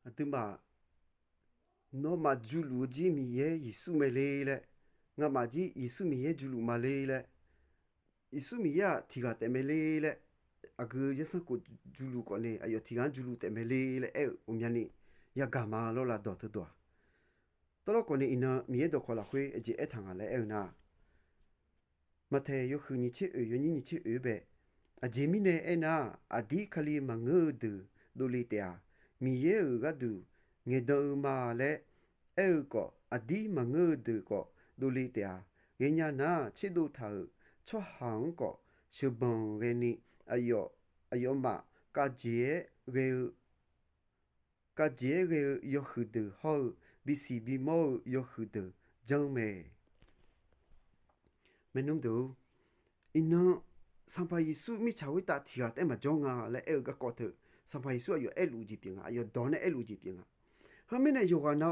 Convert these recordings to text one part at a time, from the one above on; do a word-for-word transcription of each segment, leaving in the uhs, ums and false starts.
Aqduimaf, nawmaf juluf-eu jir Miqyaer Yeqsur mae le laer, ngamaf jir Yeqsur Miqyaer juluf ma le laer, Yeqsur Miqyaer-aq tiqghaq taef mae le laer, aqgeu zanrsanrkhof juluf khawf nae aqyawf tiqghaq-anr juluf taef mae le laer aer-eu ghawqmyani yagaq ma lawr la dawq teudawq-aq. Tawrlawr khawf nae iqnan Miqyaer dawqkawq lafkhoer aqjeq aertaq nga laer aer-eu nar, Maqtaeq yawhuiq nyiq tser oeq yawnyir nyiq tser oeq bae, aqjeq mirnae aernar, aqdir Kali maqngeur-eu deuq dovle taef-a. Miqyaer-euq gharduq ngaeqdan-eu ma laer aer-eu khawf, aqdir maqngeur-eu deuq khawf dovle taef-a. Ghaenya nar, tserdov taq-euq tsawrhaq-anr khawf sheuqbanq ghaeni, aqyawf, aqyawfmaf kavjeq-aer ghae-eu kavjeq-aer ghae-eu yawhuiq deuq hawr-eu bisiq bimawr-eu yawhuiq deuq janr mae. Maernmr deuq-or, iqnan Sanqpaq Yeqsur mirtsaq khoertav tiqghaq taef-aer maqjawr nga laer aer-eu garkawv teu, Sanqpaq Yeqsur aqyawf aerluf-eu jeq pyeuf nga, aqyawf dawq nae aerluf-eu jeq pyeuf nga. Heumirnae yawqghaq na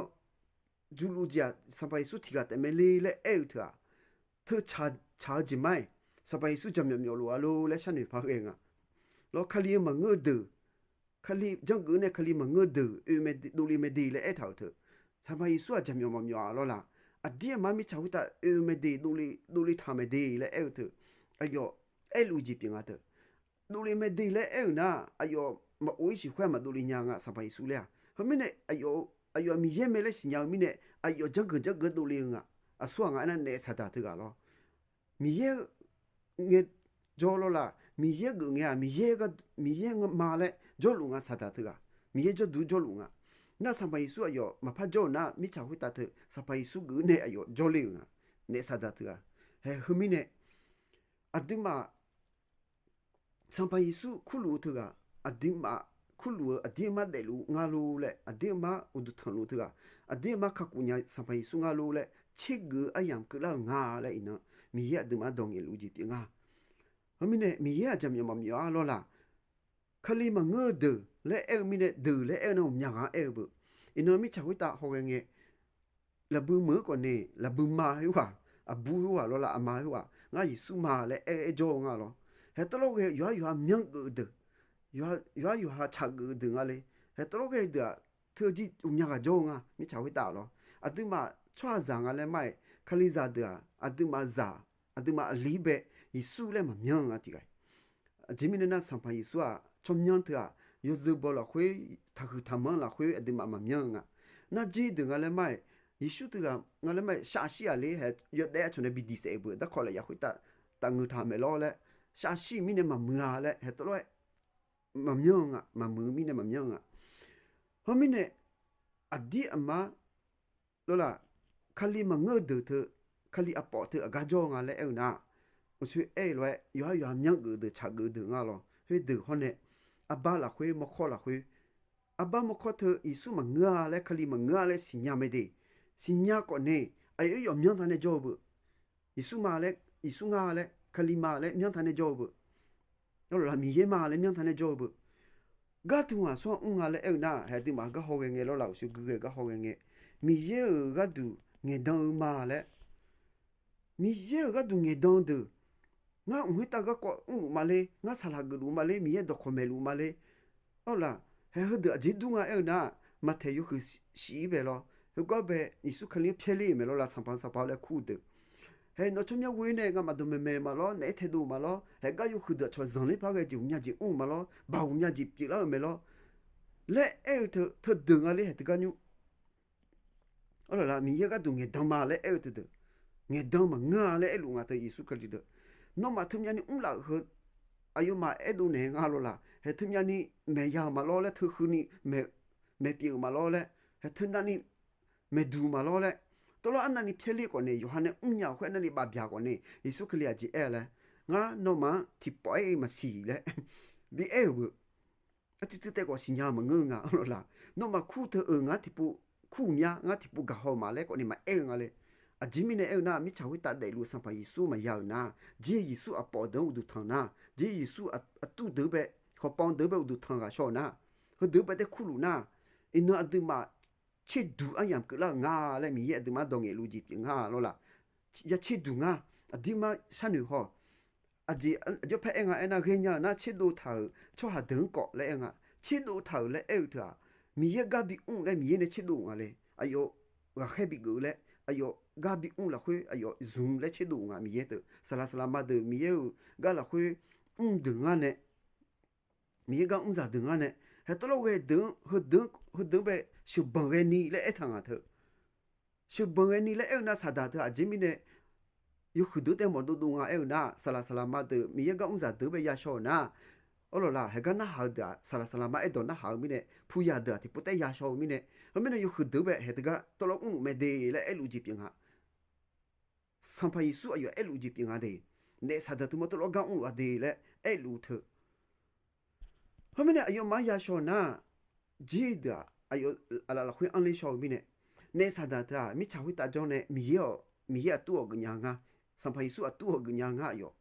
juluf jeq-aq, Sanqpaq Yeqsur tiqghaq taef mae le laer aer-eu teu-aq, teu tsaq-eu jeq ma-iq, Sanqpaq Yeqsur jaqmyawf myawf luf-a lor laer sharnoeq par ghae nga. Lawr, Kali-eu maqngeur-eu deuq, Kali janrgeuf nae Kali maqngeur-eu deuq oe mae, dovle mae de laer aertaq-euq teu, Sanqpaq Yeqsur-aq jaqmyawf maqmyawf-a lawr la. Aqdir aqma mirtsaq khoertav oe-eu mae de, dovle taq mae de laer aer-eu teu, aqyawf aerluf-eu jeq pyeuf nga teu. Dovle mae de laer aer-euq nar, aqyawf maqof-ir siq khoer-aq maqdovle nya nga, Sanqpaq Yeqsur laer-aq. Heumirnae aqyawf Miqyaer mae laer siqnya-eu mirnae, aqyawf janrgeuf janrgeuf dovle-eu nga. Aqsur-aq nga aernar, naef saqdaq teughaq lawr. Miqyaer ngae jawr lawr la, Miqyaer geuf ngae-aq, Miqyaer ma laer jawrluf nga, saqdaq teughaq. Miqyaer jawrduq jawrluf nga. Nar Sanqpaq Yeqsur aqyawf maqpar jawr-euq nar, mirtsaq khoertav teu Sanqpaq Yeqsur geuf nae aqyawf jawrle-euq nga, naef saqdaq teughaq. Hae, heumirnae aqduimaf Sanqpaq Yeqsur kurluf-eu teughaq, aqduimaf kurluf-eu aqdir aqmar daefluf nga lor laer, aqdir aqmar uqduq tanqluf teughaq, aqdir aqmar kakhof nya Sanqpaq Yeqsur nga lor laer tsergeuf-eu aryamq keuvlar-euq nga laer iqnan Miqyaer aqduimaf-anr dawq ngaeqluf jeq pyeuf nga. Heumirnae Miqyaer-aq jaqmyawf maqmyawf-a lawr la. Kali maqngeur-eu deuq laer aer-eu mirnae, deuq laer aer-eu nar ghawqmya ghaq-anr aer-eu beu. Iqnan mirtsaq khoertav haw ghae ngae, lafbui meuq-anr khawf nae, lafbui ma khoerghaq, aqbur khoerghaq lawr la, aqma khoerghaq, ngar Yeqsur ma laer aer-eu aer jawr-eu nga lawr. Hae tawvlawr ghae yawqhar yawqha myanrgeuf-eu deuq, yawqhar yawqha tsaqgeuf-eu deuq nga le. Hae tawvlawr ghae deuq-aq teu jir ghawqmya ghaq jawr-eu nga, mirtsaq khoertav lawr. Aqduimaf tsawrhaqzaq nga laer mar-aer, Kalizaq deuq-aq aqduimaf zaq, aqduimaf aqli bae Yeqsur laer maqmyanr-eu nga tiq ghaq. Aqjeq mirnae nar, Sanqpaq Yeqsur-aq tsawrmyanr teughaq, yawzeu baw lafkhoer, taqhuiq taqmanr lafkhoer aqduimaf maqmyanr-eu nga. Narjir deuq nga laer mar-aer, Yeqsur teughaq nga laer mar-aer shaqshir-aq ler, hae yawdaef-aer aqcawq nae bi diq saef-eu beu, darkawq lafyaq khoertav taf ngeuq taq maeq lawr laer, shaqshir-euq mirnae maqmuiq-a laer hae tawvlawr-aer maqmyanr-eu nga, maqmuiq-eu mirnae maqmyanr-eu nga. Heumirnae aqdir aqmar lawr la, Kali maqngeur-eu deuq teu, Kali aqpawf teu aqgar jawr-eu nga laer aer-eu nar, uqshoe aer-eu lof-aer yawqhar yawqha myanrgeuf-eu deuq tsaqgeuf-eu deuq nga lawr. Khoerdeuq hawr nae, arbar lafkhoer mawrkawr lafkhoer, arbar mawrkawr teu Yeqsur maqngeur-a laer, Kali maqngeur-a laer siqnya mae de. Siqnya khawf nae, aqyawf yawf myanr taq nae jawr-eu beu. Yeqsur ma laer, Yeqsur nga laer, Kali ma laer myanr taq nae jawr-eu beu. Arlawq la, Miqyaer ma laer myanr taq nae jawr-eu beu. Gar teu ghaq sawr-anr mr nga laer aer-eu nar, hae aqduimaf gar haw ghae ngae lawr la, uqshoe gui ghae gar haw ghae ngae, Miqyaer-euq gharduq ngaeqdan-eu ma laer, Miqyaer-euq gharduq ngaeqdan-eu deuq, ngar mq khoertav garkawv mrluf ma ler, ngar saqlaq geufluf ma ler, Miqyaer dawqkawq maeqluf ma ler. Arlawq la, hae heudeuq aqjeq dur nga aer-eu nar, Maqtaeq yawhuiq shif-ir bae lawr, heugar bae Yeqsur Kali-anr pyaerler-euq mae lawr la, Sanqpaq Sanqpaq-awr laer kur-eu deuq. Hae nawr tsawrmyanr ghoe-ir nae ngamaf dawqmaeq maeq ma lawr, naef-aer taedov ma lawr, hae gar yawhuiq deuq aqcawq zanqler par ghae jeq ghawqmya jeq mr-eu ma lawr, baq ghawqmya jeq pyeuflar-euq mae lawr laer aer-eu teu, teudeuq nga ler hae teugar nymr. Arlawq la, Miqyaer gharduq ngaeqdan ma laer aer-eu teudeuq, ngaeqdan maqngeur-a laer aerluf nga teu Yeqsur Kali deuq. Nawmaf teumyavni mrlaf-euq heu, aqyawfmaf aerdov naeq nga lawr la, hae teumyavni maeqya-euq ma lawr laer, teuheuni maeqpyeuf-euq ma lawr laer, hae teunavni maeqduq ma lawr laer, tawvlawr arnavni pyaerler khawf nae, yawqha nae mrnya-euq khoer arnavni bafbyaq khawf nae, Yeqsur Kali aqjeq aer-a laer, ngar nawmaf-anr tiqpawf-aer maqsiq laer bi aer-euq beu. Arcuiv tsuif taev khawf siqnya-eu maqngeur-eu nga, arlawq la. Nawmaf kur teu-euq ngar tiqpov kur-euq mya, ngar tiqpov gaqhaw ma laer khawf nae maqaer-eu nga le. Aqjeq mirnae aer-eu nar, mirtsaq khoertav daefluf-eu Sanqpaq Yeqsur maqya-euq nar, Jeq Yeqsur aqpawf deuq-anr uqduq tanq nar, Jeq Yeqsur aqtuv deuq bae, khawqpaw deuq bae uqduq tanq ghaq shaw-eu nar, heudeuq bae taer kurluf nar, iqnan aqduimaf tserduq aryamq keuvlar-euq nga laer Miqyaer aqduimaf-anr dawq ngaeqluf jeq pyeuf nga lawr la. Ya tserduq nga, aqdirmar sharnoeq haw. Aqjeq aqjox paer aer nga aernar, ghaenya-euq nar tserdov taq-euq tsawrhaq deuq-anr khawf laer aer nga. Tserdov taq-euq laer aer-eu teu-aq, Miqyaer gar bimr laer Miqyaer nae tserdov nga le. Aqyawf ghaqkhaer bigeuf laer aqyawf gar bimr lafkhoer aqyawf zmq laer tserdov nga Miqyaer teu. Saqlaq saqlaq ma deuq Miqyaer-euq gar lafkhoer mr deuq ngar nae, Miqyaer gar mrzaq deuq ngar nae, hae tawvlawr ghae deuq-anr heudeuq-anr bae sheuqbanq ghaeni laer aertaq nga teu. Sheuqbanq ghaeni laer aer-eu nar saqdaq teu aqjeq mirnae yawhuiq deuq taef mawf dovdov nga aer-eu nar, saqlaq saqlaq ma deuq Miqyaer gar mrzaq deuq bae yashaw-eu nar, arlawq laf haegar narhaq-eu deuq-aq saqlaq saqlaq ma aerdawq narhaq-eu mirnae puqyaq deuq-aq tiqpov taef yashaw-eu mirnae, heumirnae yawhuiq deuq bae hae teugar tawvlawr mrluf mae de laer aerluf jeq pyeuf nga. Sanqpaq Yeqsur aqyawf aerluf jeq pyeuf nga de. Naef saqdaq teu ma tawvlawr gar mrluf-a de laer aerluf teu. Heumirnae aqyawfmaf-anr yashaw nar, jir deuq-aq aqyawf aqlaf lafkhoer anrler shaw-eu mirnae, naef saqdaq teu-aq mirtsaq khoertav jawr nae Miqyaer-awq, Miqyaer aqtur-awq geufnya ngar, Sanqpaq Yeqsur aqtur-awq geufnya ngar aqyawf.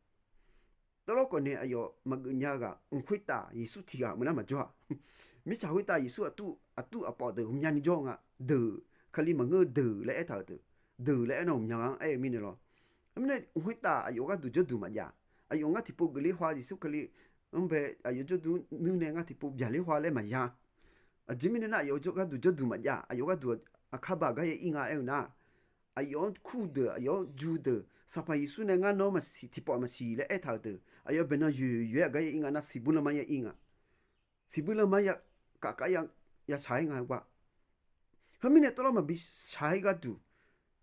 Tawvlawr khawf nae aqyawf maqgeuf nya-eu ghaq mq khoertav Yeqsur tiq ghaq meuq nar maqjawr-a. Mirtsaq khoertav Yeqsur aqtur aqpawf deuq ghawqmyani jawr-eu nga, deuq, Kali maqngeur-eu deuq laer aertaq-euq deuq, deuq laer aernar ghawqmya-anr aer-eu mirnae lawr. Heumirnae mq khoertav aqyawf gharduq jawrduq maqjav, aqyawf ngar tiqpov geufler haw Yeqsur Kali-anr bae aqyawf jawrduq nuir nae ngar tiqpov byaqler haw laer maqya. Aqjeq mirnae nar aqyawf gharduq jawrduq maqjav, aqyawf gharduq aqkar baq gar ya ir nga aer-eu nar, aqyawf-anr kur deuq, aqyawf-anr ju deuq, Sanqpaq Yeqsur nae ngar nawr maqsiq, tiqpawf maqsiq laer aertaq-euq deuq, aqyawf baeqnan yoeq yoeq-aer aqgar ya ir nga nar, siqbuir lanma ya ir nga. Siqbuir lanma ya kafkaf ya shaq-aer nga-eu gar. Heumirnae tawvlawr maqbi shaq-aer gharduq,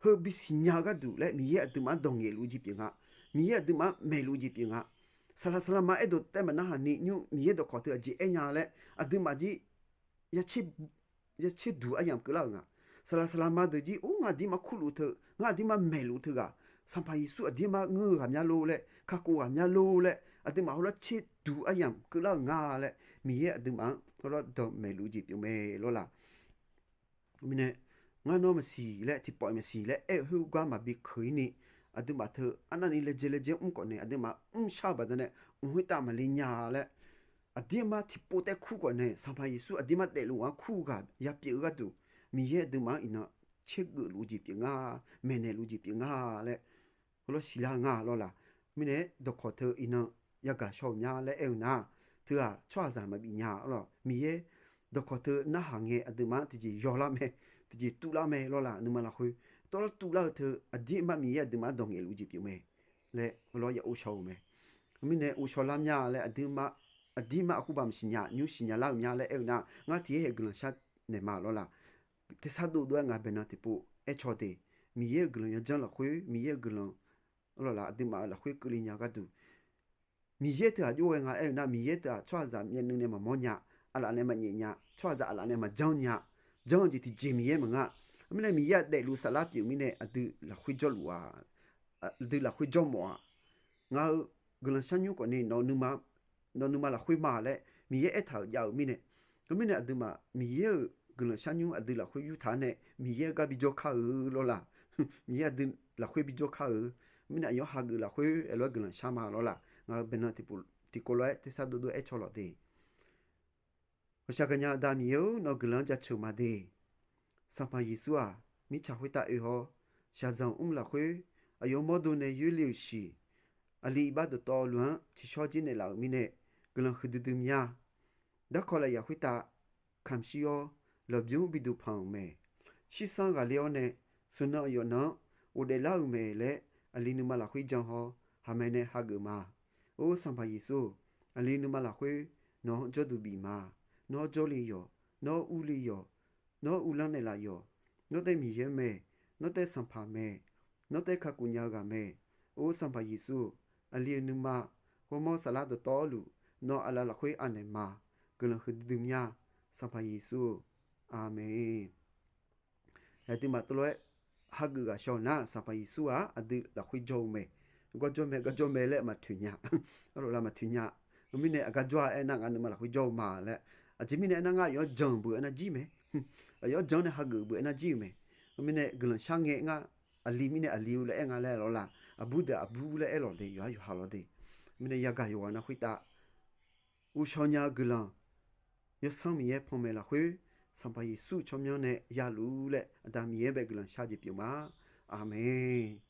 heu bisiqnya-eu gharduq laer Miqyaer aqduimaf-anr dawq ngaeqluf-eu jeq pyeuf nga. Miqyaer aqduimaf-anr maeqluf-eu jeq pyeuf nga. Saqlaq saqlaq ma aerdawq taef maqnarhaq ni nymr Miqyaer dawqkawq teu aqjeq aer nya laer aqduimaf jir ya tserduq aryamq keuvlar-euq nga. Saqlaq saqlaq ma deuq jir or ngar aqdirmar kurluf teu, ngar aqdirmar maeqluf teu ghaq, Sanqpaq Yeqsur aqdirmar ngeur-eu ghaq mya lor laer, kakhof ghaq mya lor laer aqduimaf hawlar tserduq aryamq keuvlar-euq nga laer Miqyaer aqduimaf-anr hawlar dawq maeqluf-eu jeq pyeuf mae lawr laq. Mirnae ngar nawr maqsiq laer tiqpawf maqsiq laer aer-eu khoergar maqbi keuq-ir ni, aqduimaf teu arnavni laejae laejae mr khawf nae aqduimaf mrshar-eu baqdanae mq khoertav maqle nya laer, aqdirmar tiqpov taef kur khawf nae Sanqpaq Yeqsur aqdirmar daefluf-anr kur ghaq ya pyeuf-eu gharduq, Miqyaer aqduimaf-anr iqnan tsergeufluf-eu jeq pyeuf nga, maeqnaeqluf-eu jeq pyeuf nga laer hawlar siqlar-eu nga lawr laq. Mirnae dawqkawq teu iqnan yagaq shaw-euq mya laer aer-eu nar, teu-aq tsawrhaqzaq maqbif nya lawr. Miqyaer dawqkawq teu narhaq ngae aqduimaf-anr tiqjeq yawlar mae, tiqjeq tuvlar mae lawr laq. Nuima lafkhoer tawvlawr tuvlar-eu teu aqdirmar Miqyaer aqduimaf-anr dawq ngaeqluf-eu jeq pyeuf mae laer hawlar ya ghovshaw-eu mae. Mirnae ghovshaw lar mya laer aqdirmar aqkhoer baq maqsiq nya nymr siqnya lar-euq mya laer aer-eu nar, ngar tiq yaer hae guiqlanq sharnaeq ma lawr laq. Tersar dovdov-aer ngaq baeqnan tiqpov aer caw de. Miqyaer-euq guiqlanq yanjanr lafkhoer Miqyaer-euq guiqlanq lawr laq aqduimaf-euq lafkhoer keuvle nya gharduq, Miqyaer teu-aq jov ghae nga aer-eu nar, Miqyaer teu-aq tsawrhaqzaq myavnuiv nae maqmawr nya, aqlaf nae maqnyaef nya, tsawrhaqzaq aqlaf nae maqjanr nya, janr-eu jeq tiqjeq Miqyaer maqnga. Mirnae Miqyaer-aq daefluf saflar pyeuf mirnae aqdui lafkhoer jawrluf-aq, aqdui lafkhoer jawrmawf-aq, ngaq-euq guiqlanq sharnymr khawf nae nawq nuima lafkhoer ma laer Miqyaer aertaq-euq jav-euq mirnae, heumirnae aqduimaf Miqyaer-euq guiqlanq sharnymr aqdui lafkhoer yurtaq-awr nae Miqyaer-eu gar bijawr kar-eu lawr laq. Miqyaer aqdui lafkhoer bijawr kar-eu mirnae aqyawf hageuf lafkhoer aerlof-aer guiqlanq shar ma lawr laq. Ngaq-euq baeqnan tiqkov lof-aer tersar dovdov-aer caw lawq de. Ghawqshaq gaqnya Aqda Miqyaer-or, nawq-eu guiqlanq-anr jaceuq ma de. Sanqpaq Yeqsur-aq, mirtsaq khoertav oe-awr, shaqzanq mr lafkhoer aqyawf mawrdo nae yoerle-euq shiq, aqli iqbax dawqtawvluf-anr tsiqshawr jir naeqlaf-euq mirnae, guiqlanq huiqdui dui mya. Darkawq lafyaq khoertav kamq shir-awr, lmqbymr biduq panq-euq mae. Shirsanr ghaqler-awr nae, smq nan aqyawf nan-anr ghofdaef lar-euq mae laer, aqli nuima lafkhoer jan haw, haqmae nae hageuf ma. Or Sanqpaq Yeqsur-or, aqli nuima lafkhoer nawq-anr jawrduq bif ma. Nawr jawrle yawq, nawr urle yawq, nawr uvlanr naeqlaf yawq, nawr taev Miqyaer mae, nawr taev Sanqpaq mae, nawr taev kakhof nya-eu ghaq mae. Or Sanqpaq Yeqsur-or, aqli-eu nuima, ghawrmawr saflar dawqtawvluf, nawq aqlaf lafkhoer anaeq ma. Guiqlanq huiqdui dui mya. Sanqpaq Yeqsur-or, aqmeq. Aqduimaf tawvlof-aer hageuf ghaq shaw-eu nar, Sanqpaq Yeqsur-aq aqdui lafkhoer jawr-eu mae. Gar jawr mae, gar jawr mae laer maqtoeq nya. Arlawq la maqtoeq nya. Heumirnae aqgar jawr-a aernar, ngar nuima lafkhoer jawr-eu ma laer. Aqjeq mirnae aernar, ngar aqyawf-anr jan-eu beu aernar jir mae. Aqyawf-anr jan nae hageuf beu aernar jir-eu mae. Heumirnae guiqlanq shar ngae ngar, aqli mirnae aqli-eu laer aer nga laer lawr la. Aqbur deuq aqbur laer aer lawq de, yawqha yawqha lawr de. Mirnae yagaq yawqghaq na khoertav ghovshaw nya-eu guiqlanq, Yawsanr Miqyaer panmaeq lafkhoer, Sanqpaq Yeqsur tsawrmyanr nae yaluf laer Aqda Miqyaer bae guiqlanq shar jeq pyeuf ma. Aqmeq.